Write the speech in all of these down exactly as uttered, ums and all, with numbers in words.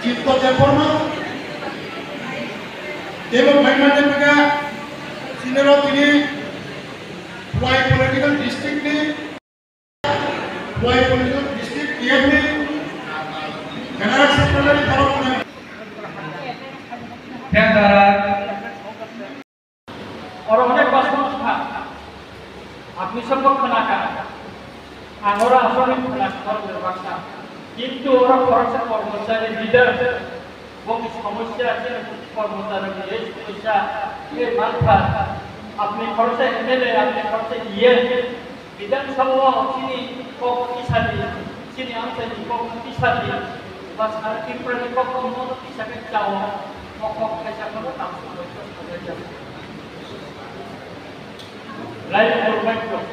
Chitto Debbarma, tebo phaimani phaga, sinero tini Khulai Political District ni, Khulai Political District T F ni General Secretary borok. Oro onek basmos kha, apni sabo khwnakha, ang oro aswk khwnakha, oro baksa. Kintu oro khoroksa kormochari leader, boni somosya, chini kormochari ni ei somosya, ei mantha, apni khoroksa M L A, apni khoroksa E M, Bidhan Sabha o chini kok tisadi, chini amchaini kok tisadi, ba sara Tripura ni kok no tisadi chao, o kok kaisa kono tamsuk bai kok sabai ya. Lai ni kok bai kok.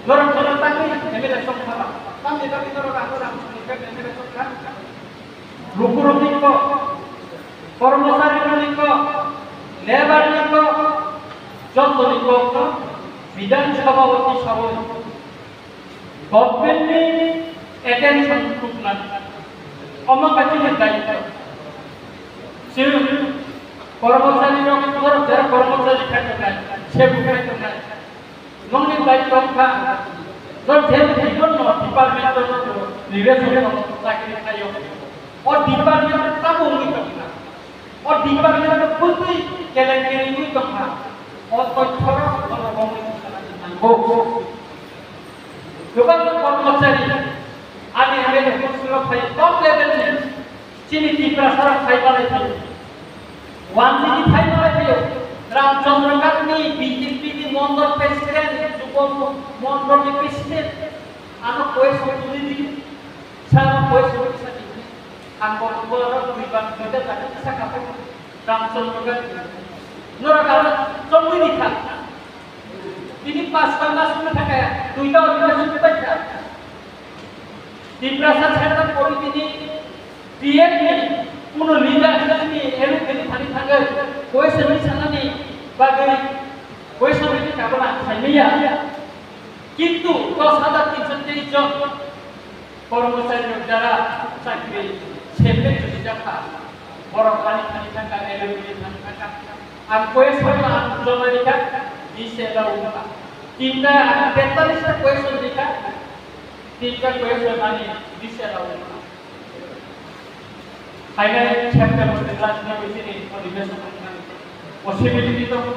Norok jono tangwi M L A song kha ba. Tamni bagwi norok ang rang song kha M L A song kha. Lukurokni kok, kormocharirokni kok, laborni kok, jotoni kokno Bidhan Sabha o tisawi government ni attention rukna. Omo kaisa ni daityo. Chwng kormochari rok, norok jara kormochari khai tongnai, sebu khai tongnai. Nokni bai tongkha, jor je jibon no department no relation no chakri khayo. O department tamo wngwi tongkha. O department no bwtwi kelengkeri wngwi tongkha. O toithorok no romwi tongkha nango. Kwbangma kormochari ani age ni office o phai top level ni chini Tiprasa rok phai malai phai. Wanjini phai malai phai. Ramchandra Gandhi B J P ni mondol president, Jubo mondol ni president. Ano koi song tuli di. Sama koi song tuli di. Ang bo bo ro dui ban dui ta ta sa ka. Ramchandra Gandhi. Nora ka chongwi ni kha. Bini pas ta mas ni kha kaya. Dui ta dui ta sung ta kha. Tiprasa Central Committee ni T F ni kuno leader ni elu keli thani thangwi question ni sanani bagwi question ni kabana khaimaya. Kintu dos hajar tinsho teis jon kormochari rok jara chakri separate jodi jakha, borok thani thani thangkha, elu keli thani thangkha. Ang question ang joma rikha, di se lau kha. Tinta ang tetalis ta question rikha, tinta question ani di se lau kha. Phainai September ni last ni bisini odhibeshon wngkha, possibility tongo.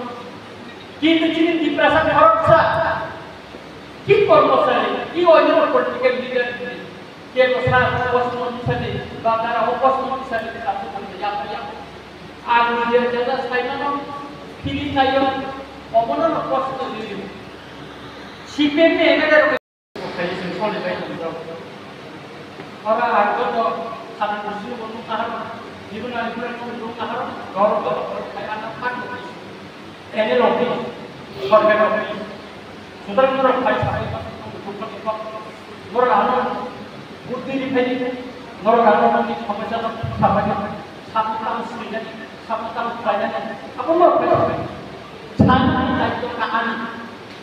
Kintu chini Tiprasa khoroksa, ki kormochari, ki oinw political leader, ke ko sa post mantri sadi, ba dara o post mantri sadi, ta post mantri ya ya. Ang je jada saimano, phili khayo, omono no post no liyo. C P M ni M L A rok Khaye chwng soli bai tongjago. Ora ang joto sakni bisingbo nukna haro, niboni ani buino nukna haro, doro doro khaye ano phano ene rokni, sorkar rokni, sudrang norok phai sabai tong, norok ano buddhi ri phai, norok ano nokni somosya no sabai, sakni tamo swinani, sakni tamo khlainani, abo norok phai sabai. Sakni daityo ka ani.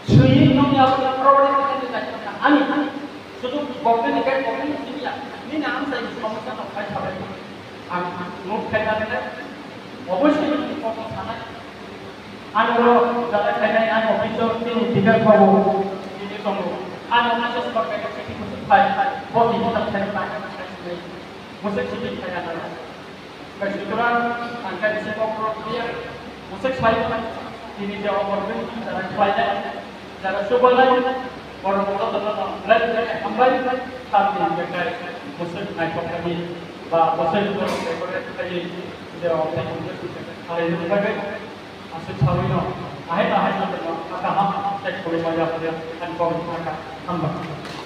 Swiwi nokni abo problem ni khe nai ani, ani. Sudu government ni khe government ni simi ya. Nini ang sai somosya no khai sabai. Ang nuk khai na nai. Obosoi nini kok no sanai. Ang ro jala khai nai ang office o tini ticket pabu. Tini tongo. Ang office o sorkar ni chiti musu khai. Bo tini tak khai nai. Musu chiti khai na. Bai sutrang, ang khe bisi kok rok ya, musik sai, tini je o borok jara khlainai, jara chubalai, borok jotono no belai belai hambai, tamni hwnkhe khe musik naithok khaidi, ba musik borok decorate khaidi, je o khe musik khalai rwkha khe, aswk saui no, ahai no ahai no, kaham tei khulumani hambai.